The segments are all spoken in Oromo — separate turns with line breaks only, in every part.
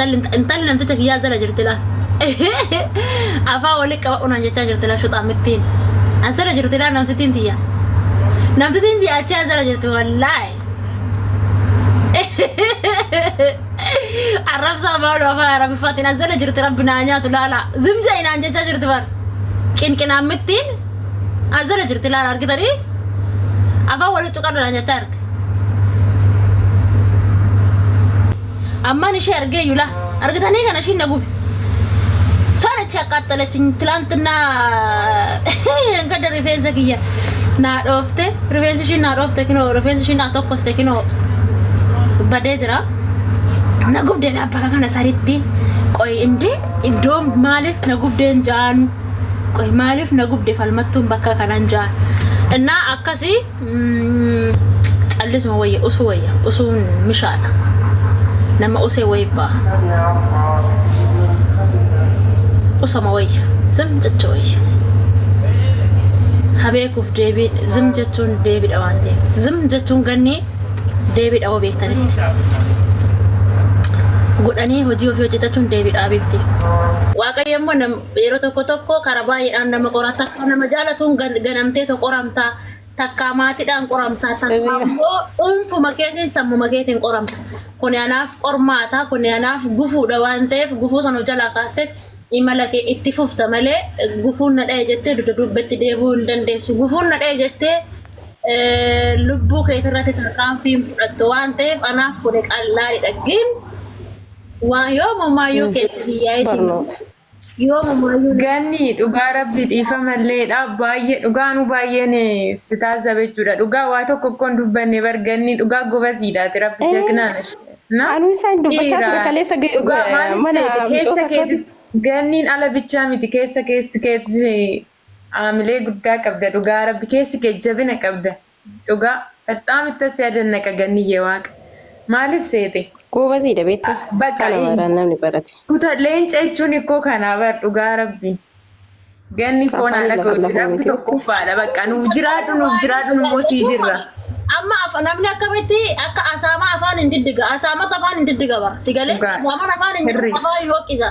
Intalli namticha kiyyaa jala jirti laa. Afaan walitti qabadhu naan jechaa jirti laa shuxaa mittiin. As jala jirti laa namtittiin tiyya. Namtittiin tiyya achi as jala jirti wallaahi. Arrabsaa maaloo afaan Arabiffaatiin as jala jirti rabbi naa nyaatu laala. Zimja'i naan jechaa jirti bar. Qinqinaan mittiin as jala jirti laala argitanii? Afaan walitti cuqadhu naan jechaa jirti. Ammaan ishee argee yula argitanii kana ishiin na gube. Sorachi akkaattalachin tilaantinaa gadda rifeensa kiyya naa dhoofte rifeensi ishiin naa dhoofte kinoo rifeensi ishiin naa tokkoste kinoo badee jira. Na gubdee dhaabbata kana saritti qoy indee iddoo maaliif na gubdeen jaanu qoy maaliif na gubde falmattuun bakka kanan jaan. Innaa akkasii Callisuma wayya usuu wayya usuun mishaadha. Nama usee wayi ba'a. Usama wayya zim jecha wayya. Habeekuuf deebii zim jechuun deebiidha waan ta'eef zim jechuun ganni deebiidha hoo beektanitti. Godhanii hojii ofii hojjetachuun deebiidha abibti. Waaqayyo immoo yeroo tokko tokko karaa baay'eedhaan nama qora. Takka nama jaalatuun ganamteetu qoramta. Takkaa maatiidhaan qoramta. Takkaa
Sirriidha.
immoo dhuunfuma keetiin sammuma keetiin qoramta. Kuni anaaf qormaata, kuni anaaf gufuudha waan ta'eef gufuu sana of jalaa kaastee imala kee itti fufta malee gufuun na dha'e jettee dugda duubatti deebi'uu hin dandeessu. Gufuun na dha'e jettee lubbuu keetirratti tarkaanfii hin fudhattu waan ta'eef anaaf kuni qallaadha. Gin waa yoomumaayyuu keessa biyyaa isin
Barnoota.
yoomumaayyuu
Ganni dhugaa rabbi dhiifamalleedha baay'ee dhugaa nu baay'een si taasisa jechuudha dhugaa waa tokko tokkoon dubbanne bar ganni dhugaa gobasiidhaati rabbi jagnaan na
Anuu isaan dubbachaa
dhiira
ture kaleessa
dhugaa maaliif
mana
seete
micoota
keessa
akkaati.
keeti ganniin ala bichaa miti keessa keessi keeti aamilee guddaa qabda dhugaa rabbi keessi kee jabina qabda dhugaa baxxaam itti si adannaqa ganniyyee waaqa maaliif seete
Goobasiidha beektaa?
Bakka
Kana baraan namni barate.
Kuta leenca jechuun ikkoo kanaa bar dhugaa rabbi. Ganni foon
Afaan
haadha
lafa
kooti
lafa
rabbi
miti.
tokkoffaadha bakka nuuf jiraadhu nuuf jiraadhu nu immoo sii jirra.
Amma namni akkamitti akka asaamaa afaan hin diddiga. Asaamatu afaan hin diddiga bara. Si galee
Dhugaa.
asaamaan afaan hin
Sirrii.
afaan hin hoqqisa.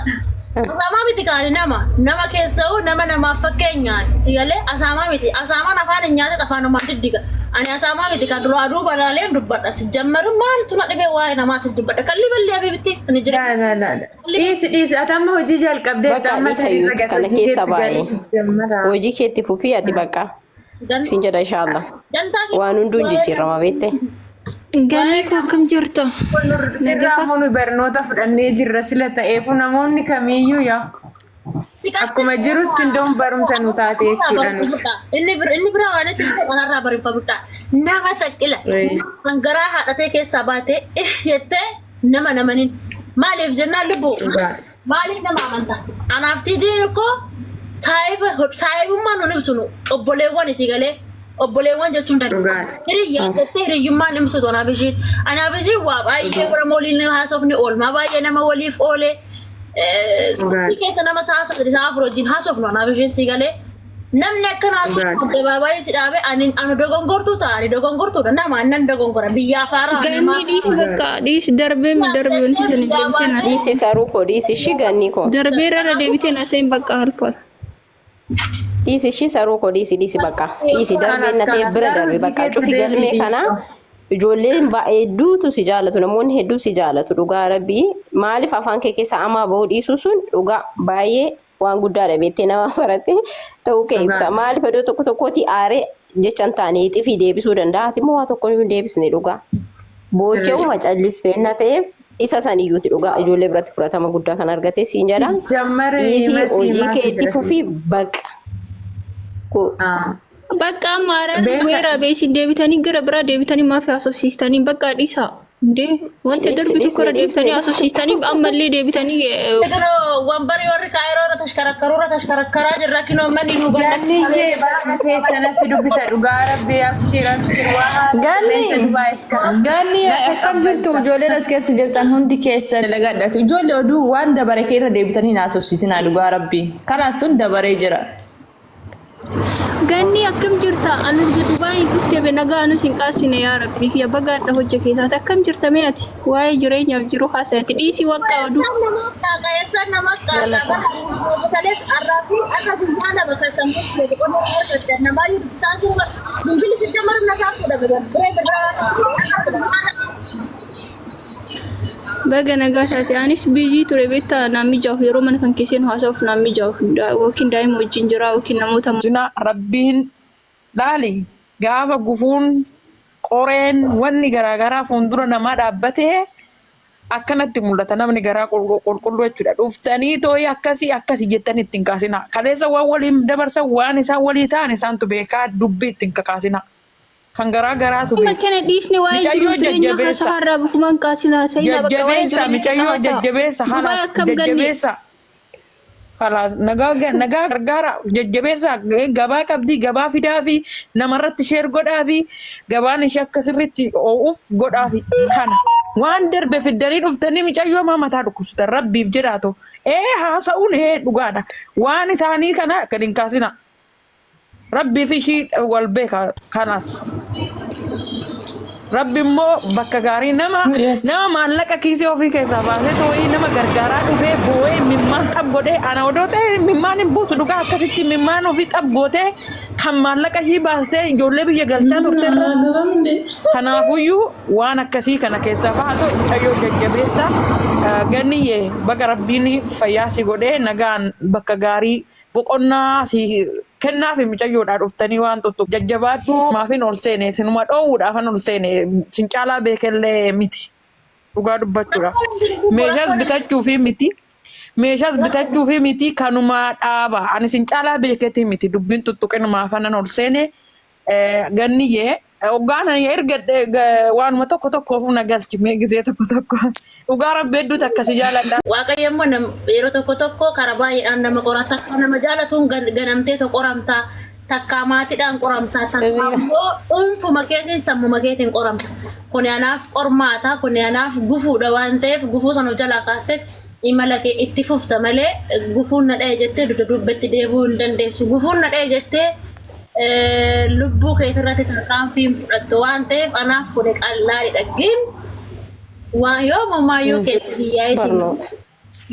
Asaamaa miti kaani nama. Nama keessa'u nama namaaf fakkeenyaan. Si galee asaamaa miti. Asaamaan afaan hin nyaatin afaanumaan diddiga. Ani asaamaa miti kan duraa duuba laaleen dubbadha. Si jammaru maaltu na dhibee waa'ee namaatis dubbadha. Kalli balli abiibti ani jira.
Laa laa laa laa. Dhiisi dhiisi ati amma hojii jalqabdeetta
Bakka
amma
dhiisa
tarii
yuuti
irra
kana
hojii
keessa
keetti
baay'ee.
galuuf jammara.
Hojii keetti fufii ati bakka. Sin jedha inshallah.
Dantaa kee
Waan hunduu hin jijjiirama beekte.
Galii koo akkam jirta?
Sirraa immoo nu barnoota fudhannee jirra sila ta'eefu namoonni kamiiyyuu yaa akkuma jirutti hundoon barumsa nu taate jechuudha nuuf.
Inni biraa waan isin kanarraa barreeffamudha. Nama taqqila kan garaa haadhatee keessaa baatee eh jettee nama namanin. Maaliif jennaan lubbuu
Dhugaa.
maaliif nama amanta? Anaaf tiijiin koo saayiba saayibummaa nun ibsunu obboleewwan isii galee obboleewwan jechuun danda'a.
Dhugaadha.
Hiriyyaa jettee hiriyyummaan ibsitu anaaf ishiin. Anaaf ishiin waa baay'ee nama waliin haasofni oolmaa baay'ee nama waliif oole.
Dhugaadha.
Sa'aatii keessa nama sa'a sadii sa'a afur wajjin haasofnu anaaf ishiin sii galee. Namni akkanaatu
Dhugaadha.
addabaabaayii si dhaabe ani anu dogongortuu ta'a ani dogongortuudha nama annan dogongora biyyaa faaraa
Ganni dhiisi bakka dhiisi darbee mi darbee wanti sun deebitee na
Dhiisi saruu koo dhiisi ishii ganni koo.
darbee irra deebitee na seen bakka alfaal.
Dhiisi ishii saruu koo dhiisi dhiisi bakka. Dhiisi darbee
Kanaaf
na ta'e
kanaaf
bira
garuu
darbe
hojii
bakka.
keetti
Cufi galmee
deebii
kanaa
dhiifta.
ijoolleen hedduutu si jaalatu namoonni hedduu si jaalatu dhugaa rabbii maaliif afaan kee keessa amaa bahuu dhiisuu sun dhugaa baay'ee waan guddaadha beektee nama barate ta'uu kee ibsa.
Dhugaa.
Maaliif iddoo tokko tokkotti aaree jecha hin taane xifii deebisuu danda'a. Ati immoo waa tokko hin deebisne dhugaa. Boocha'uma callistee na ta'eef isa san iyyuuti dhugaa ijoollee biratti fudhatama guddaa kan argate siin jedha.
Jammara
Dhiisii
masii
hojii
maatu
kee itti
jira.
fufii baqa.
Ah.
Bakka amma araarri
Beeka.
bu'eera beesin deebitanii gara biraa deebitanii maaf haasofsiistanii bakka dhiisaa. Indee wanta
Dhiisi
darbe tokko
dhiisne
irra
dhiisne.
deebitanii haasofsiistanii ammallee deebitanii
Kinoo wambarii warri kaayiroo irra tashkarakkaruu irra tashkarakkaraa jirra kinoo manni nu
Ganniyyee baga keessan si dubbisa dhugaa rabbii abshir abshir waa haala
Ganni
qilleensa Dubaayis kana.
ganni
Lafa
akkam jirtu
qabbansa.
ijoolleen as keessa jirtan hundi keessa dalagadhatu ijoollee oduu waan dabare kee irra deebitanii hin haasofsiisinaa dhugaa rabbii kanaas sun dabaree jira.
Ganni akkam jirta? Anu Dubaay dhuftee be nagaa anu sin qaasine yaa Rabbi kiyya bagaadha hojja keessaati. Akkam jirta mee ati? Waa'ee jireenyaaf jiru haasa'ati. Dhiisii waqqa oduu.
Eessa nama qaaqa kalees arraa fi arra guyyaa lama kan sammuu kee boqonnaa argatte namaayyuu dubbisaa jiru bilbilli si jamaru nagaa fuudha biree biraa.
Baga nagaa taate. Anis busy ture beektaa naan mijaa'uuf yeroo mana kan keesseen haasa'uuf naan mijaa'uuf yookiin daa'ima wajjin jira yookiin namoota
Zina rabbiin laali gaafa gufuun qoreen wanni garaagaraa fuuldura namaa dhaabbatee akkanatti mul'ata namni garaa qulqulluu jechuudha. Dhuftanii tooyi akkasii akkasii jettanii ittiin kaasina. Kaleessa waan waliin dabarsan waan isaan walii ta'an isaantu beekaa dubbii ittiin kakaasina. Kan garaa garaatu
Amma
beeka.
kana dhiisne waa'ee
Micayyoo
jiruuf jireenya
jajjabeessa.
haasaa irraa bufumaan kaasina haasa'ina bakka waa'ee
Jajjabeessa
jireenya
micayyoo
haasaa.
jajjabeessa
Dubaay
halaas
akkam ganni
jajjabeessa. Halaas nagaa nagaa gargaara jajjabeessa gabaa qabdii gabaa fidaa fi namarratti share godhaa fi gabaan ishee akka sirriitti oo'uuf godhaa fi kana. Waan darbe fiddanii dhuftanii micayyoo maa mataa dhukkubsitan rabbiif jedhaatu. Ee haasa'uun ee dhugaadha. Waan isaanii kana gad hin kaasina. Rabbii fi ishii wal beeka kanas. Rabbi immoo bakka gaarii nama nama maallaqa kiisii ofii keessaa baasee too'ii nama gargaaraa dhufee boo'ee mimmaan xab godhee ana odoo ta'e mimmaan hin buusu dhugaa akkasitti mimmaan ofii xab gootee kan maallaqa ishii baastee ijoollee biyya galchaa turterra. Kanaafuyyuu waan akkasii kana keessaa bahaa ta'u mucayyoo jajjabeessa ganniyyee baga rabbiin fayyaa si godhee nagaan bakka gaarii boqonnaa si kennaa fi mucayyoodhaa dhuftanii waan tuttu jajjabaadhu maafin ol seene sinuma dhoowwuudhaafan ol seene sin caalaa beekellee miti dhugaa dubbachuudhaaf meeshaas bitachuu fi miti meeshaas bitachuu fi miti kanumaa dhaaba ani sin caalaa beeketii miti dubbiin tuttuqinumaafan ol seene ganniyyee hoggaan ani erga waanuma tokko tokkoof na galchi mee gizee tokko tokko dhugaa rabbi hedduutu akkasi jaaladha.
Waaqayyo immoo yeroo tokko tokko karaa baay'eedhaan nama qora. Takka nama jaalatuun ganamtee qoramta. Takka maatiidhaan qoramta. Takka immoo dhuunfuma keetiin sammuma keetiin qoramta. Kuni anaaf qormaata. Kuni anaaf gufuudha waan ta'eef gufuu sana of jalaa kaastee imala kee itti fufta malee gufuun na dha'e jettee dugda duubatti deebi'uu hin dandeessu. Gufuun na dha'e jettee lubbuu keetirratti tarkaanfii hin fudhattu waan ta'eef anaaf kuni qallaadha. Gin waa yoomumaayyuu keessa biyyaa isin
Barnoota.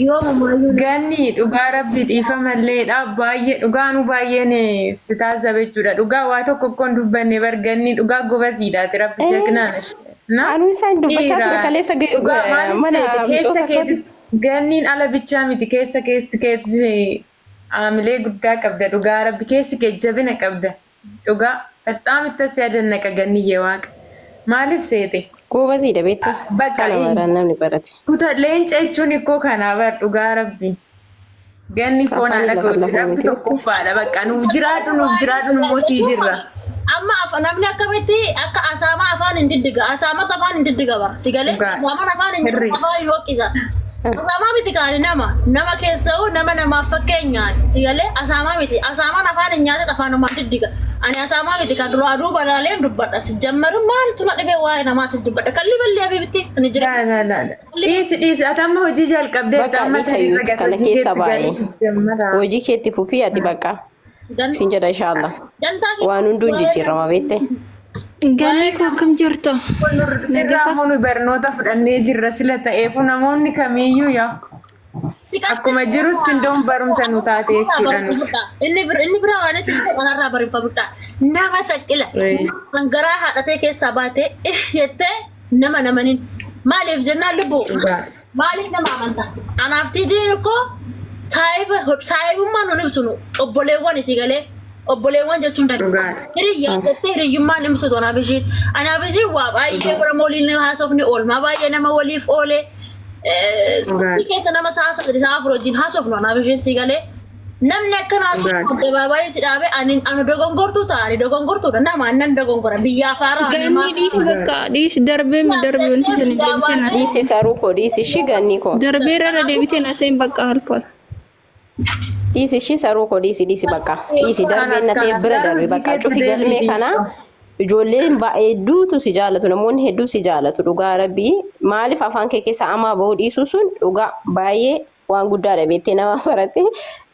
yoomumaayyuu
Ganni dhugaa rabbi dhiifamalleedha. Baay'ee dhugaanuu baay'een si taasisa jechuudha. Dhugaa waa tokko tokkoon dubbanne bar ganni dhugaa gobasiidhaati rabbi jagnaan. Na
Anuu isaan dubbachaa ture
dhiira
kaleessa
dhugaa maaliif
mana
seete
micoota
keessa
kooti.
keeti ganniin ala bichaa miti keessa keessi keetti aamilee guddaa qabda dhugaa rabbi keessi kee jabina qabda dhugaa በጣም itti ganniyyee waaqa maaliif seete
Goobasiidha beektaa?
Bakka
Kana baraan namni barate.
kuta leenca jechuun ikkoo kanaa bar dhugaa rabbi. Ganni foon
Afaan
haadha
lafa
kooti
lafa
rabbi
miti.
tokkoffaadha bakka nuuf jiraadhu nuuf jiraadhu nu immoo sii jirra.
Amma namni akkamitti akka asaamaa afaan hin diddiga. Asaamatu afaan hin diddiga bara. Si galee
Dhugaa.
asaamaan afaan hin
Hirri.
diddiga afaan hin hoqqisa. Asaamaa miti kaani nama. Nama keessa'u nama namaaf fakkeenyaan. Si galee asaamaa miti. Asaamaan afaan hin nyaatin afaanumaan diddiga. Ani asaamaa miti kan duraa duuba laaleen dubbadha. Si jammaru maaltu na dhibee waa'ee namaatis dubbadha. Kalli ballee abibitti ani jira.
Laa laa laa laa. Dhiisi dhiisi ati amma hojii jalqabdee
Bakka
amma
dhiisa
tarii
yuuti
ragaa
kana
hojii
keessa
keetti
baay'ee.
galuuf jammara.
Hojii keetti fufii ati bakka. Sin jedha inshallah.
Dantaa
Waan hunduu hin jijjiirama beekte.
Ganni koo akkam jirta?
Sirraa immoo nu barnoota fudhannee jirra sila ta'eefu namoonni kamiiyyuu yaa akkuma jirutti hundoon barumsa nu taate jechuudha nuti.
Inni bira waan isin kanarraa barreeffamudha. Nama saqqila kan garaa haadhatee keessaa baatee jettee nama namanin. Maaliif jennaan lubbuu maaliif nama amanta? Anaaf tiijiin koo saayibummaan nun ibsunu obboleewwan isii galee obboleewwan jechuun danda'a. Hiriyyaa jettee hiriyyummaan ibsitu anaaf ishiin. Anaaf ishiin waa baay'ee bara waliin haasofni oolmaa baay'ee nama waliif oole. Sa'aatii keessa nama sa'a 3 sa'a 4 wajjin haasofnu anaaf ishiin sii galee. Namni akkanaatu addabaabaayii si dhaabe ani anu dogongortuu ta'a ani dogongortuudha nama annan dogongora biyya afaaraa
Ganni dhiisi bakka dhiisi darbee mi darbee wanti sun deebitee na
Dhiisi saruu koo dhiisi ishii ganni koo.
darbee irra deebitee na seen bakka alfaal.
Dhiisi ishii saruu koo dhiisi dhiisi bakka. Dhiisi darbee na ta'e bira darbe bakka cufi galmee kana ijoolleen hedduutu si jaalatu namoonni hedduu si jaalatu dhugaa rabbii maaliif afaan kee keessa amaa bahuu dhiisuu sun dhugaa baay'ee waan guddaadha beektee nama barate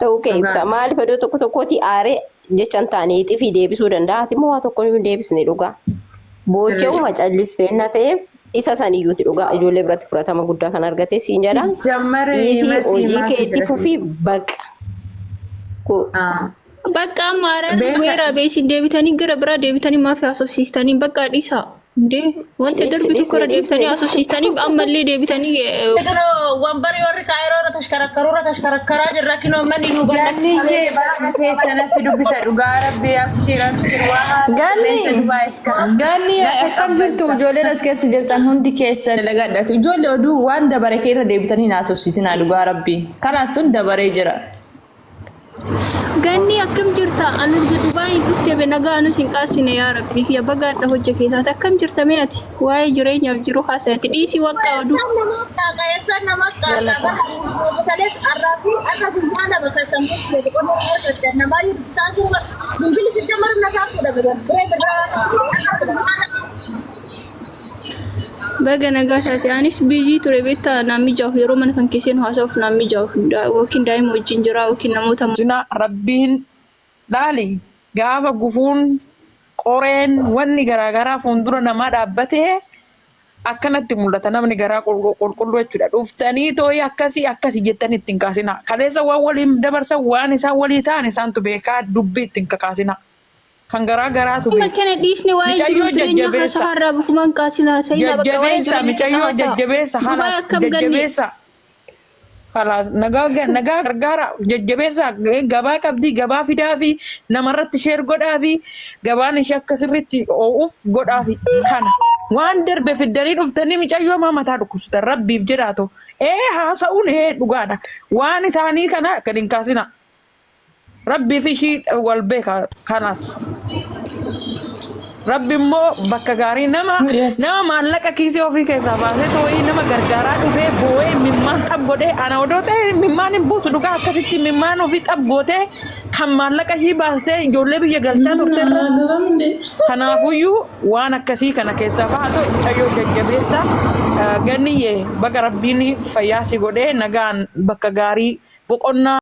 ta'uu kee ibsa. Maaliif iddoo tokko tokkooti aaree jecha hin taane xifii deebisuu danda'a. Ati immoo waa tokko hin deebisne dhugaa. Boochee callistee na ta'eef isa saniyyuuti dhugaa ijoollee biratti fudhatama guddaa kan argate siin jedha.
Jammare
Dhiisii
masii
hojii
maaf
keetti
jira.
fufii baqa.
Ah.
Bakka amma araarri
Beeka.
bu'eera beesin deebitanii gara biraa deebitanii maaf haasofsiistanii bakka dhiisaa. Indee wanta
Dhiisi,
darbe tokko irra
dhiisne,
deebitanii
dhiisne.
haasofsiistanii ammallee deebitanii
Kinoo wambarii warri kaayiroo irra tashkarakkaruu irra tashkarakkaraa jirra kinoo manni nu
Ganniyyee baay'ee keessan si dubbisa dhugaa rabbii abshir abshir waa haala
Ganni
qilleensa Dubaayiif kana.
ganni
Lafa
akkam jirtu
qabbantaa.
ijoolleen as keessa jirtan hundi keessa dalagadhatu ijoollee oduu waan dabare kee irra deebitanii hin haasofsiisinaa dhugaa rabbii kanaas sun dabaree jira.
Ganni akkam jirta? Anu erga Dubaayii dhufte be nagaa anus hin qaasine yaa Rabbi kiyya bagaadha hojja keessaati. Akkam jirta mee ati? Waa'ee jireenyaaf jiru haasa'ati. Dhiisii waqqa oduu.
Eessaan nama qaaqa eessaan nama qaaqa bara kalees arraa fi arra guyyaa lama kan sammuu kiyya boqonnaa argatte namaayyuu dubbisaa jiru bilbilli si jammaru nagaa fuudha biree birraa.
Baga nagaa taate. Anis biizii ture beektaa naan mijaa'uuf yeroo mana kan keesseen haasa'uuf naan mijaa'uuf yookiin daa'ima wajjin jira yookiin namoota
Sina rabbiin laali gaafa gufuun qoreen wanni garaagaraa fuuldura namaa dhaabbatee akkanatti mul'ata namni garaa qulqulluu jechuudha. Dhuftanii tooyi akkasii akkasii jettanii ittiin kaasina. Kaleessa waan waliin dabarsan waan isaan walii ta'an isaantu beekaa dubbii ittiin kakaasina. Kan garaa garaatu
Amma
beeka.
kana dhiisne waa'ee
Micayyoo
jiruuf jireenya
jajjabeessa.
haasaa har'aa bukumaan kaasina haasa'ina bakka waa'ee
Jajjabeessa
jireenya
micayyoo
haasaa.
jajjabeessa
Dubaay
halaas
akkam ganni.
jajjabeessa. Halaas nagaa nagaa gargaara jajjabeessa gabaa qabdi gabaa fidaa fi namarratti sheer godhaa fi gabaan ishee akka sirriitti oo'uuf godhaa fi kana. Waan darbe fiddanii dhuftanii micayyoo maa mataa dhukkubsitan rabbiif jedhaatu. Ee haasa'uun ee dhugaadha. Waan isaanii kana gad hin kaasina. Rabbii fi ishii wal beeka kanas. Rabbi immoo bakka gaarii nama
Yes.
nama maallaqa kiisii ofii keessaa baasee too'ii nama gargaaraa dhufee boo'ee mimmaan xab godhee ana odoo ta'e mimmaan hin buusu dhugaa akkasitti mimmaan ofii xab gootee kan maallaqa ishii baastee ijoollee biyya galchaa turterra. Kanaafuyyuu waan akkasii kana keessaa bahaa ta'u mucayyoo jajjabeessa ganniyyee baga rabbiin fayyaa si godhee nagaan bakka gaarii boqonnaa.